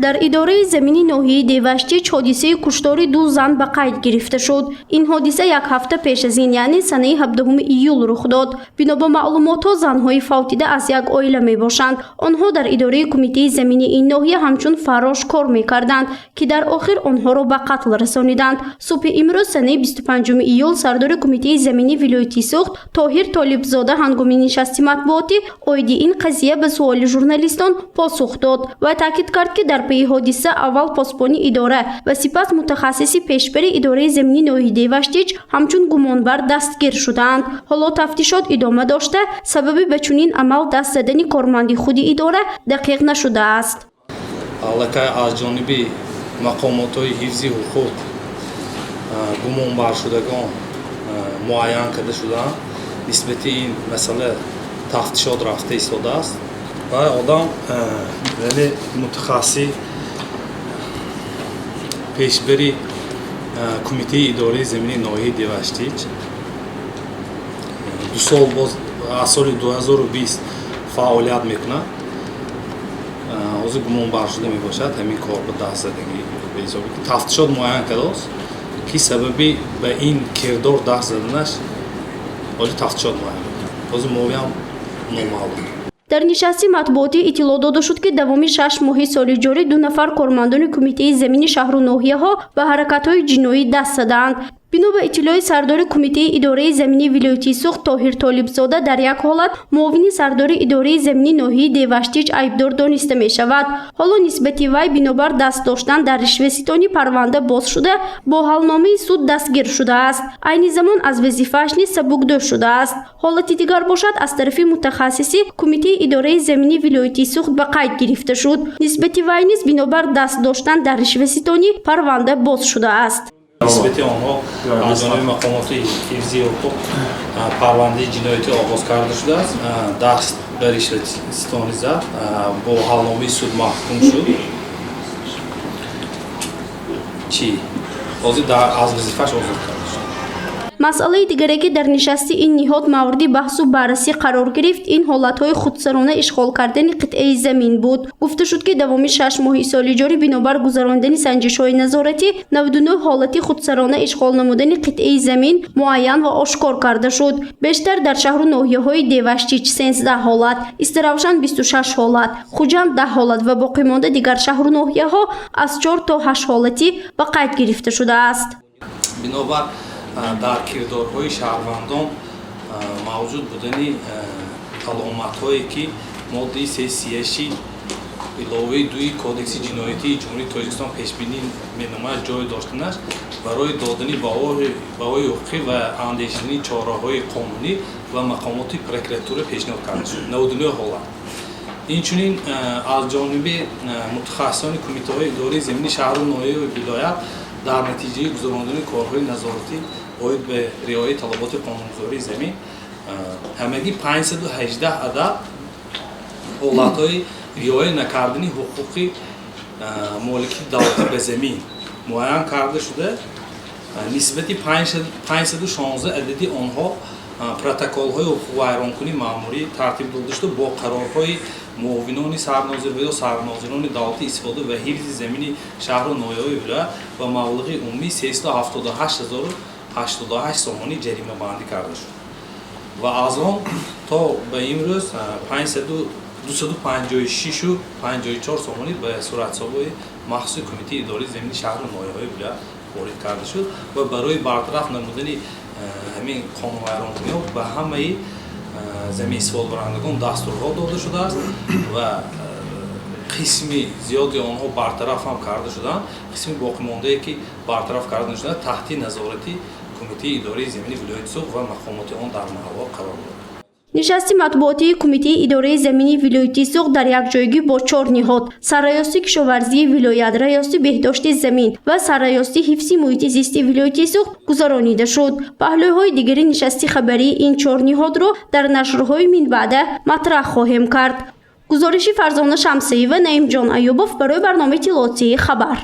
Дар идораи замини ноҳияи Деваштич ҳодисаи куштори ду зан ба қайд гирифта шуд. Ин ҳодиса як ҳафта пеш аз ин, яъне санаи 17 июл рух дод. Бино ба маълумотҳо, занҳои фавтида аз як оила мебошанд. Онҳо дар идораи кумитаи замини ин ноҳия ҳамчун фаррош кор мекарданд, ки дар охир онҳоро ба қатл расониданд. Субҳи имрӯз, санаи 25 июл, сардори кумитаи замини вилояти Суғд Тоҳир Толибзода ҳангоми нишасти матбуотӣ оиди ин қазия ба суоли журналистон посух дод ва таъкид кард, ки дар пайи ҳодиса аввал посбони идора ва сипас мутахассиси пешбари идораи замини ноҳияи Деваштич ҳамчун гумонбар дастгир шудаанд. Ҳоло тафтишот идома дошта, сабаби ба чунин амал даст задани корманди худи идора дақиқ нашудааст. Аллакай аз ҷониби мақомотҳои ҳифзи ҳуқуқ гумонбаршудагон муайян карда шудаанд. Нисбати ин масъала тафтишот рафта истодааст ва одам, яъне мутахассиси пешбари кумитаи идораи замини ноҳияи Деваштич 2 сол боз, аз соли 2020 фаъолият мекунад, ҳозир гумонбаршуда мебошад. Ҳамин кор ба даст задагӣ ба ҳисоби ки тафтишот муайян кардааст, ки сабаби ба ин кирдор даст заданаш ҳозир тафтишот муайян мекунад. Ҳозир мовиам номаълум. Дар нишасти матбуотӣ иттилоъ дода шуд, ки давоми 6 моҳи соли ҷорӣ ду нафар кормандони кумитаи замини шаҳру ноҳияҳо ба ҳаракатҳои ҷиноӣ даст задаанд. Бино ба иттилои сардори кумитаи идораи замини вилояти Суғд Тоҳир Толибзода, дар як ҳолат муовини сардори идораи замини ноҳияи Деваштич айбдор дониста мешавад. Ҳоло нисбати вай бинобар даст доштан дар ришваситонӣ парванда боз шуда, бо ҳалномаи суд дастгир шудааст. Айни замон аз вазифааш низ сабукдӯш шудааст. Ҳолати дигар бошад, аз тарафи мутахассиси кумитаи идораи замини вилояти Суғд ба қайд гирифта шуд. Нисбати вай низ бинобар даст доштан дар ришваситонӣ парванда боз шудааст. Нисбати онҳо аз ҷониби мақомоти ҳифзи ҳуқуқ парвандаи ҷиноятӣ оғоз карда шудааст. Даст ба ришватситонӣ зад, бо ҳалномаи суд маҳкум шуд. Чӣ ҳозир аз вазифааш озод карда шуд. Масъалаи дигаре, ки дар нишасти ин ниҳод мавриди баҳсу баррасӣ қарор гирифт, ин ҳолатҳои худсарона ишғол кардани қитъаи замин буд. Гуфта шуд, ки давоми 6 моҳи соли ҷорӣ бинобар гузарондани санҷишҳои назоратӣ 99 ҳолати худсарона ишғол намудани қитъаи замин муайян ва ошкор карда шуд. Бештар дар шаҳру ноҳияҳои Деваштич 13 ҳолат, Истаравшан 26 ҳолат, Хуҷанд 10 ҳолат ва боқимонда дигар шаҳру ноҳияҳо аз 4 то 8 ҳолатӣ ба қайд гирифта шудааст. Бинобар дар кирдорҳои шаҳрвандон мавҷуд будани аломатҳое, ки моддаи 338 иловаи 2 Кодекси ҷиноятии Ҷумҳурии Тоҷикистон пешбинӣ менамояд, ҷой доштанаш, барои додани баҳои ҳуқуқӣ ва андешидани чораҳои қонунӣ ва мақомоти прокуратура пешниҳод карда шуд 99 ҳолат. Инчунин аз ҷониби мутахассисони кумитаҳои идораи замини шаҳру ноҳияю вилоят дар натиҷаи гузарондани корҳои назоратӣ оид ба риояи талаботи қонунгузории замин ҳамагӣ 518 адад ҳолатҳои риоя накардани ҳуқуқи моликии давлатӣ ба замин муайян карда шуда, нисбати 516 адади онҳо протоколҳои ҳуқуқвайронкунии маъмурӣ тартиб дода шуда, бо қарорҳои муовинони сарнозир ва ё сарнозирони давлати истифода ва ҳифзи замини шаҳру ноҳияҳои вилоят ба маблағи умумии 378 088 сомонӣ ҷаримабандӣ карда шуд ва аз он то ба имрӯз 256,54 сомонӣ ба суратҳисобҳои махсуси кумитаи идораи замини шаҳру ноҳияҳои вилоят ворид карда шуд ва барои бартараф намудани ҳамин қонунвайронкуниҳо ба ҳамаи замин истифодабарандагон дастурҳо дода шудааст ва қисми зиёди онҳо бартараф ҳам карда шуданд. Қисми боқимондае, ки бартараф карда нашуданд, таҳти назорати кумитаи идораи замини вилояти Суғд ва мақомоти он дар маҳалҳо қарор дорад. Нишасти матбуотии кумитаи идораи замини вилояти Суғд дар якҷоягӣ бо чор ниҳод: Сарраёсати кишоварзии вилоят, Раёсати беҳдошти замин ва Сарраёсати ҳифзи муҳити зисти вилояти Суғд гузаронида шуд. Паҳлӯҳои дигари нишасти хабарии ин чор ниҳодро дар нашрҳои минбаъда матраҳ хоҳем кард. Гузориши Фарзона Шамсиева, Наимҷон Аюбов барои барномаи иттилоотии «Хабар».